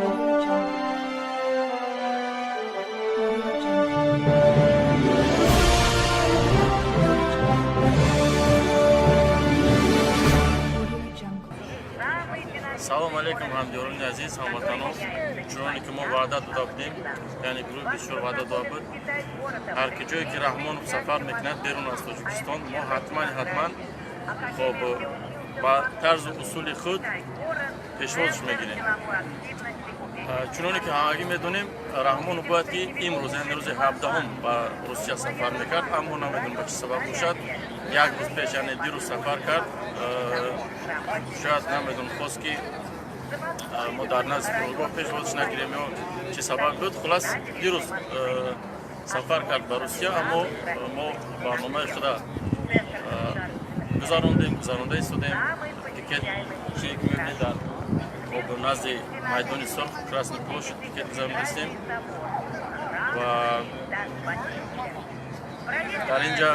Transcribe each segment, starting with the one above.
Audio Jungle. Audio Jungle. Audio Jungle. Салом алейкум, ҳамдиёрони азиз, ҳамватанон. Чуноне ки мо ваъда дода будем, яъне гурӯҳ бисёр ваъда дода буд, ҳар ки ҷое ки Раҳмонов сафар мекунад берун аз Тоҷикистон, мо ҳатман, ҳатман, хоб, ба тарзу усули худ пешвозш мегирем. Чуноне ки ҳамагӣ медонем, Раҳмонов бояд ки имрӯз, яъне рӯзи 17-ум, ба Русия сафар мекард, аммо намедонем, ба чӣ сабаб бошад, як рӯз пеш, яъне дирӯз сафар кард. Шояд, намедонам, хост ки мо дар назди фурудгоҳ пешвозш нагирем ё чӣ сабаб буд. Хулас, дирӯз сафар кард ба Русия, аммо мо барномаи худа гузарондем, гузаронда истодем. Пикет чизе ки мебинед, дар, хоб, назди майдони Сурх, Красный площадь, пикет гузарондастем ва дар инҷа,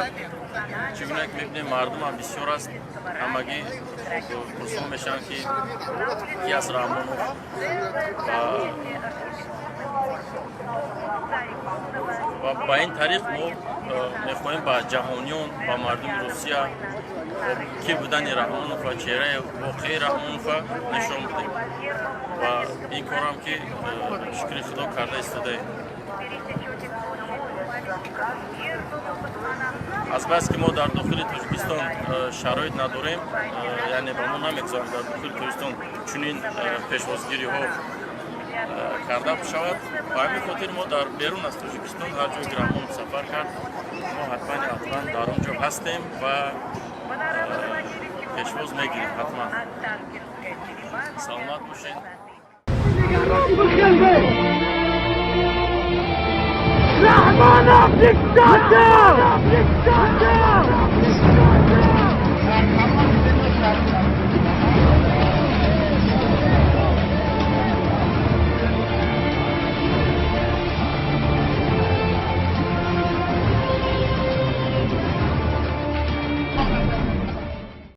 чӣ гуна ки мебинем, мардумам бисёр аст. Ҳамагӣ, хоб, пурсон мешаванд, ки ки аст Раҳмонов, ва ба ин тариқ мо мехоҳем ба ҷаҳониён, ба мардуми Русия, хоб, ки будани Раҳмонов ва чеҳраи воқеии Раҳмонова нишон бидем ва ин корам ки, шукри Худо, карда истодаем. Азбаски мо дар дохили Тоҷикистон шароит надорем, яъне ба мо намегузоранд дар дохили Тоҷикистон чунин пешвозгириҳо карда бишавад, ба ҳамин хотир мо дар берун аз Тоҷикистон ҳар ҷое ки Раҳмонов сафар кард, мо ҳатман, ҳатман дар он ҷо ҳастем ва пешвоз мегирем ҳатман. Саломат бошед. بالخلبة رحمانوف диктатор! Диктатор!